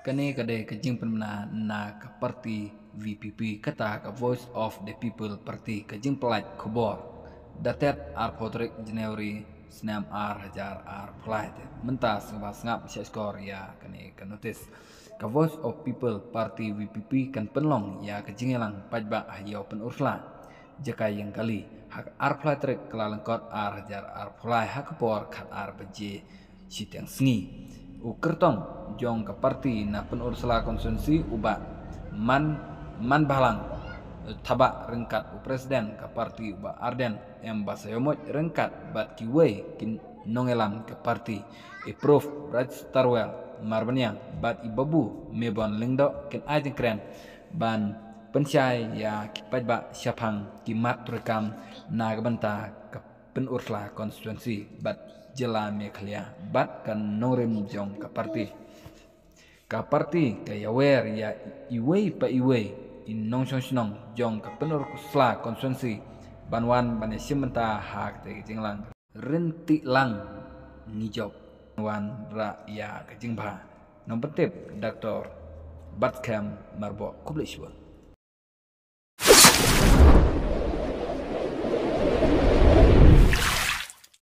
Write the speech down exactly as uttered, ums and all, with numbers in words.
Kane ka dei ka jingpynbna na ka parti V P P, kata ka Voice of the People Party, ka jingpyllait khubor dated arphew tarik January snem ar hajar arphew lai. Mynta sngewbha sngap sha skor ïa kane ka notis. Ka Voice of People Party V P P kan pynlong ïa ka jingïalang paidbah ha Ïew Pynursla, jaka ïeng kali, ha ka arphew lai tarik Kyllalyngkot ar hajar arphew lai, ha ka por khat ar baje shiteng sngi. U kyrtong jong ka parti na Pynursla constituency u Bah Man, Man Bhalang Thabah ryngkat u president ka parti u Bah Ardent M Basaiawmoit ryngkat bad kiwei ki nongïalam ka parti, i Prof Rajtarwel Marbaniang bad i Babu Mebon Lyngdoh, kin ai jingkren ban pynshai ïa ki paidbah shaphang ki mat treikam na ka bynta ka Pynursla constituency bad jylla Meghalaya bad ka nongrim jong ka parti. Ka parti ka ïawer ïa iwei pa iwei i nongshong shnong jong ka Pynursla constituency ban wan ban ïashim bynta ha katei ka jingïalang. Rynti lang ngi jop, wan rah ïa ka jingbha. Nongpyntip Doctor Batskhem Myrboh. Khublei shibun.